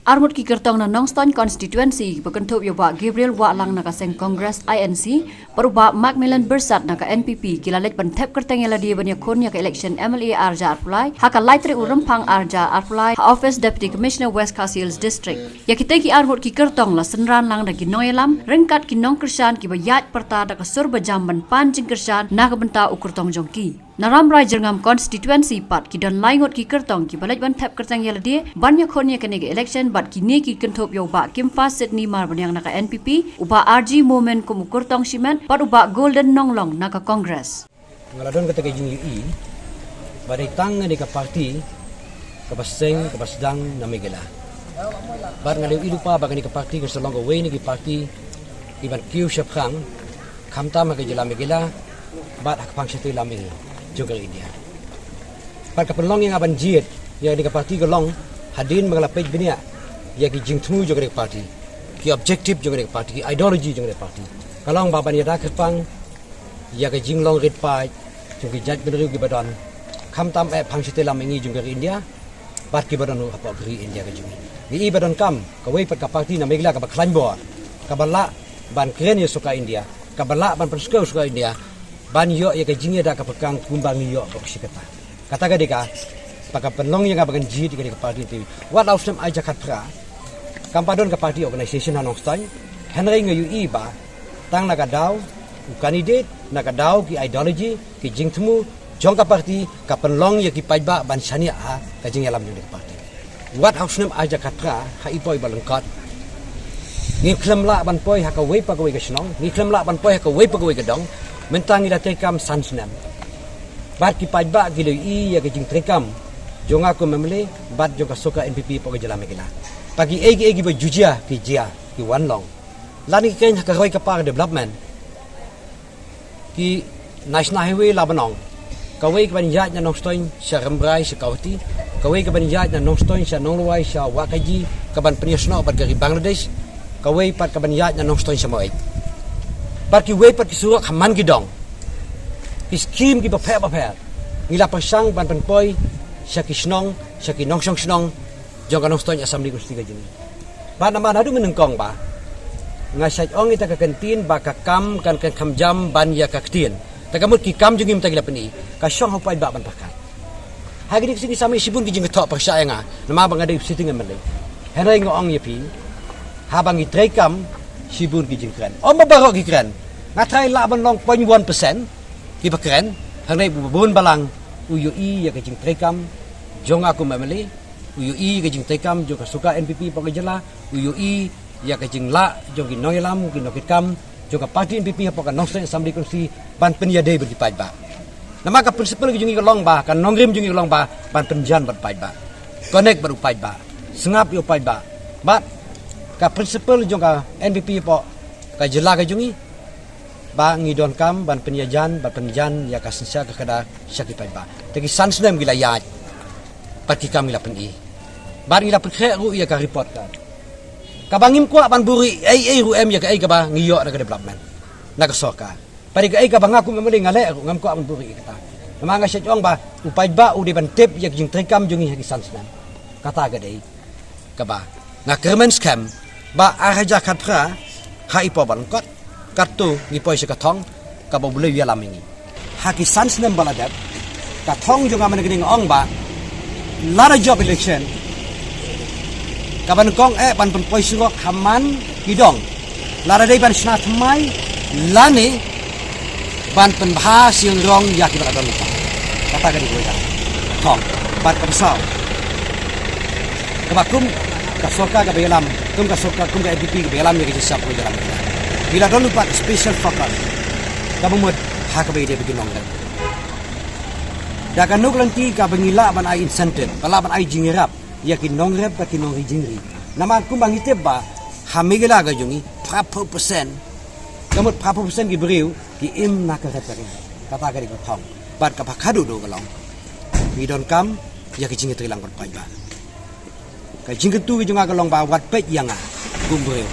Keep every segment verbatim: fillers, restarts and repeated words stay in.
Arngut ki kyrtong na Nongstoiñ constituency ba kynthup ïa u Bah Gabriel Wahlang na ka seng Congress I N C bad u Bah Macmillan Byrsat na ka N P P ki la leit ban thep kyrteng ïa lade ban ïakhun ïa ka election M L A arja arpulai ha ka lai tarik u Rymphang arja arpulai ha office Deputy Commissioner West Khasi Hills District. Ïa kitei ki arngut ki kyrtong la synran lang da ki nongïalam ryngkat ki nongkyrshan kiba ïaid pyrta da ka sur ba jam ban pan jingkyrshan na ka bynta u kyrtong jong ki. Na Rambrai Jyrngam constituency pat ki don lai ngut ki kyrtong kiba leit ban thep kyrteng ïa lade ban ïakhun ïa kane ka election bad kine ki kynthup ïa u Bah Kimfa Sydney Marbaniang na ka N P P, u Bah R G Momin kum u kyrtong shimet bad u Bah Golden Nonglong na ka Congress. Nga la don kata ka jingïohi ba dei tang kane ka parti kaba seng kaba sdang na Meghalaya. Bad nga la ïohi lypa ba kane ka parti kan sa long kawei na ki parti kiban kiew shaphrang khamtam ha ka jylla Meghalaya bad ha ka phang shatei lam jong ka India. Bad ka pynlong ïa nga ban jied ïa kane ka parti ka long hadien ba nga la peit bniah ïa ki jingthmu jong kane ka parti, ki objective jong kane ka parti, ki ideology jong kane ka parti. Ka long ba ban ïada kyrpang ïa ka jinglong rit paid jong ki jaitbynriew kiba don khamtam eh phang shatei lam jong ka India bad kiba don hapoh ka ri India ka jong ngi. Ngi i ba donkam kawei pat ka parti na Meghalaya kaba khlaiñ bor, kaba lah ban kren ïa ka sorkar India, kaba lah ban pynskhem ïa ka sorkar India ban ïoh ïa ka jingïada kaba kang kumba ngi ïoh ba ka shi katta. Kata ka dei ka ba ka pynlong ïa nga ba ngan jied ïa kane ka parti. Te wat la u snem ar hajar khatphra kam pat don ka party organisation ha Nongstoiñ, hynrei nga ïohi ba tang na ka daw u candidate, na ka daw ki ideology, ki jingthmu jong ka parti ka pynlong ïa ki paidbah ban shaniah ha ka jingïalam jong ka parti. Wat ha u snem ar hajar khatphra ha i poi ba lyngkot, ngi khlem lah ban poi ha kawei pa kawei ka shnong, ngi khlem lah ban poi ha kawei pa kawei ka dong. Mynta ngi la treikam san snem. Bad ki paidbah ki la ïohi ïa ka jingtreikam jong nga kum M L A bad jong ka sorkar N P P hapoh ka jylla Meghalaya. Ba kiei kiei kiba ju jia ki jia, ki wan long. Lane ki kren ha ka roi ka par development, ki National Highway la ban ong, kawei kaban ïaid na Nongstoiñ sha Rambrai sha Kawhati, kawei kaban ïaid na Nongstoiñ sha Nonglwai sha Wahkaji kaban pynïasnoh bad ka ri Bangladesh, kawei pat kaban ïaid na Nongstoiñ sha Maweit. Bad kiwei pat ki surok ha man ki dong, ki skim kiba pher ba pher ngi la pyrshang ban pynpoi sha ki shnong, sha ki nongshong shnong jong ka Nongstoiñ Assembly Constituency ka jong ngi. Bad namar naduh mynnyngkong ba nga shait ong ïa kata ka ktien ba ka kam kan kren kham jam ban ïa ka ktien. Te ka mut ki kam jong ngi mynta ki la pyni, ka shong ha u paidbah ban pyrkhat. Ha kine ki sngi ki samoi shibun ki jingthoh pyrshah ïa nga namar ba nga dei u sitting M L A. Hynrei nga ong ïa phi, haba ngi treikam shibun ki jingkren, ym ba baroh ki kren, nga tharai lah ban long point one percent kiba kren. Hynrei ba bun balang u ïohi ïa ka jingtreikam jong nga kum M L A, u ïohi ïa ka jingtreikam jong ka sorkar N P P hapoh ka jylla, u ïohi ïa ka jinglah jong ki nongïalam, ki nongkitkam jong ka party N P P hapoh ka Nongstoiñ Assembly Constituency ban pynïadei bad ki paidbah. Namar ka principle ka jong ngi ka long ba, ka nongrim jong ngi ka long ba ban pynjan bad paidbah, connect bad u paidbah, sngap ïa u paidbah. Bad ka principle jong ka N P P hapoh ka jylla ka jong ngi ba ngi donkam ban pynïajan, ban pynjan ïa ka synshar ka kdar sha ki paidbah. Te ki san snem ki la ïaid bad ki kam ki la pyni. Bad ngi la pynkhreh ruh ïa ka report card kaba ngim kwah ban buhrieh ei ei ruh em ïa kaei kaba ngi ïoh na ka development na ka sorkar. Bad ïa kaei kaba nga kum M L A nga leh ruh ngam kwah ban buhrieh ïa kata. Namar nga shait ong ba u paidbah u dei ban tip ïa ka jingtreikam jong ngi ha ki san snem. Kata ka dei kaba nga kyrmen skhem ba ar hajar khatphra ha i por ba lyngkot, katto ngi poi sha ka thong kaba U Blei u ïalam ïa ngi. Ha ki san snem ba la dep, ka thong jong nga mynne ka dei nga ong ba lada jop election, kaba nyngkong eh ban pynpoi surok ha man ki dong, lada dei ban shna thymmai lane ban pynbha shnong ïa kiba la don lypa. Kata ka dei kawei ka thong. Bad kaba saw, kaba kum ka sorkar kaba ïalam, kum ka sorkar, kum ka N P P kaba ïalam ïa ka jingshisha ka ïalam. Ki la don lypa ka special focus kaba mut ha kaba ïadei bad ki nongrep. Da kano ka lynti kaba ngi lah ban ai incentive, ba lah ban ai jingïarap ïa ki nongrep bad ki nongri jingri. Namar kumba ngi tip ba ha Meghalaya ka jong ngi, phra phew percent, ka mut phra phew percent ki briew ki im na ka rep ka riang. Kata ka dei ka thong. Bad kaba khadduh duh ka long, ngi donkam ïa ka jingïatreilang bad paidbah. Ka jingkyntu ka jong nga ka long ba wat peit ïa nga kum briew.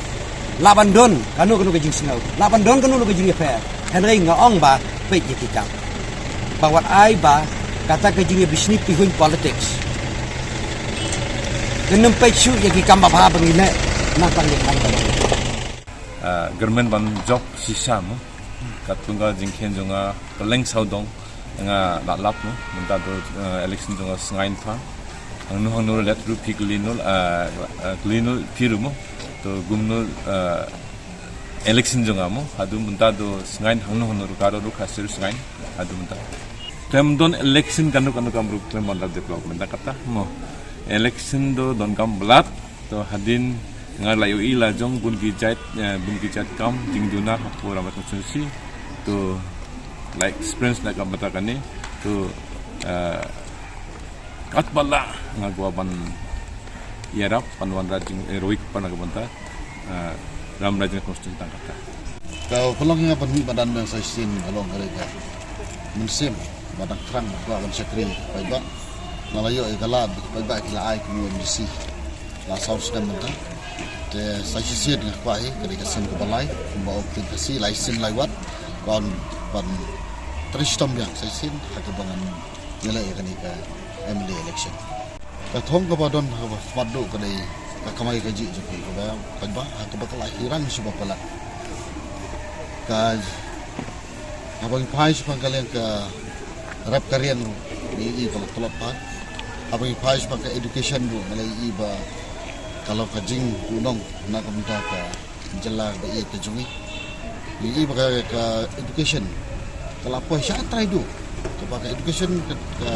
Lah ban don kano kano ka jingsngew, lah ban don kano kano ka jingïapher, hynrei nga ong ba peit ïa ki kam. Ba wat ai ba kata ka jingïabishni pihuiñ politics Kan nym peit shuh ïa ki kam babha ba ngi leh na ka liang kan ka dong. Ah, kyrmen ban jop shisha mo. Katkum ka jingkheiñ jong nga, ka leng sawdong nga la lap mo. Mynta to, eh, election jong nga sngain pha. Hangno hangno let ruh phi kylli no, eh, eh, kylli no phi ruh mo. To kumno, eh, election jong nga mo, haduh mynta to sngain hangno hangno ruh ka ruh ka sir sngain haduh mynta. Khlem don election kano kano kam ruh khlem ban da development da kata mo. Election to don kam blat to hadien nga la ïohi la jong bun ki jait, eh, bun ki jait kam jingduna hapoh Ramat constituency to la experience na ka bynta kane to, eh, katba lah nga kwah ban ïarap ban wanrah jing, eh, roi kpa na ka bynta, eh, Ramat Constituency tang kata. Ka pynlong ïa nga ban mih madan biang sa shisien ka long ka dei ka mynsiem ba dang thrang ba kwah ban shakri paidbah. Nga la ïoh ïa ka lad ba paidbah ki la ai kum u M D C la saw snem mynta. Te sa shisien nga kwah hi ka dei ka sien kaba lai kumba ong ktien Khasi lai sien lai wat. Kwah ban trei shitom biang sa shisien ha kaba ngan ïaleh ïa kane ka M L A election. Ka thong kaba don ha kaba khmat duh ka dei ka kamai kajih jong ki kaba paidbah ha kaba ka la hi rang shuwa palat. Ka haba ngi phai shuwa ka liang ka rep ka riang ruh ngi i ka la tlot pat. Haba ngi phai shuwa ka education ruh ngi la i ba ka la ka jingkynnoh na ka bynta ka jylla ba ïeit ka jong ngi. Ngi i ba ka, ka education ka la poi sha trai duh. Kaba ka education ka, ka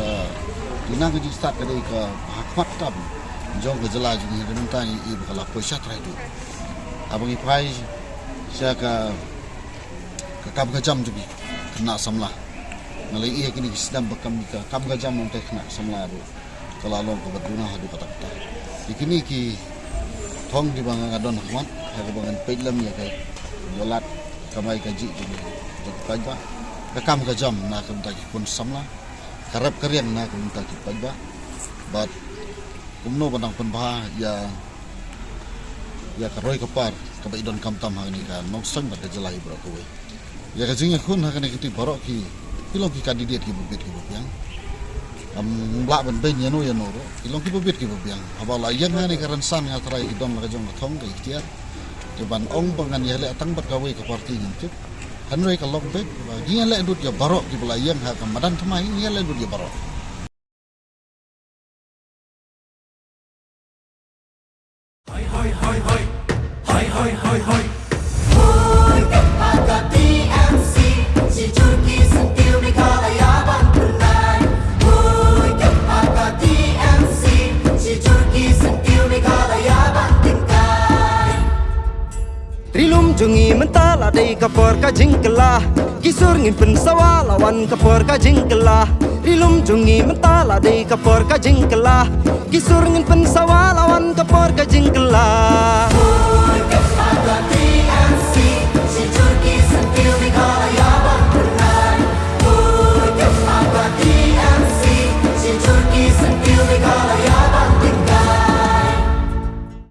dei na ka jingstad ka dei ka ha khmat tam jong ka jylla jong ngi, ka dei mynta ngi i ba ka la poi sha trai duh. Haba ngi phai sha ka, ka kam ka jam jong ngi khynnah samla. Nga la i ha kine ki snem ba kam ka kam ka jam nongte khynnah samla ruh ka la long kaba duna haduh katta katta. Te kine ki thong kiba nga don ha khmat ha kaba ngan peit lem ïa ka ïoh lad kamai kajih jong ki paidbah. Ka kam ka jam na ka bynta ki khun samla, ka rep ka riang na ka bynta ki paidbah. Bad kumno ba nang pynbha ïa, ïa ka roi ka par kaba i donkam tam ha kane ka nongshong bad ka jylla hi baroh kawei. Ïa ka jingïakhun ha kane ka kti baroh ki, ki long ki candidate kiba bit kiba biang. Ym lah ban beiñ ïano ïano ruh, ki long kiba bit kiba biang. Haba la ïeng ha kane ka rynsan nga trai ki don la ka jong ka thong ka iktiar. Te ban ong ba ngan ïaleh tang bad kawei ka party ngim tip. Hynrei ka long beit ba ngi ïaleh lut ïa baroh kiba la ïeng ha ka madan thymmai, ngi ïaleh lut ïa baroh. Ri lum jong ngi mynta la dei ka por ka jingkylla. Ki sur ngin pynsawa la wan ka por ka jingkylla. Ri lum jong ngi mynta la dei ka por ka jingkylla. Ki sur ngin pynsawa la wan ka por ka jingkylla.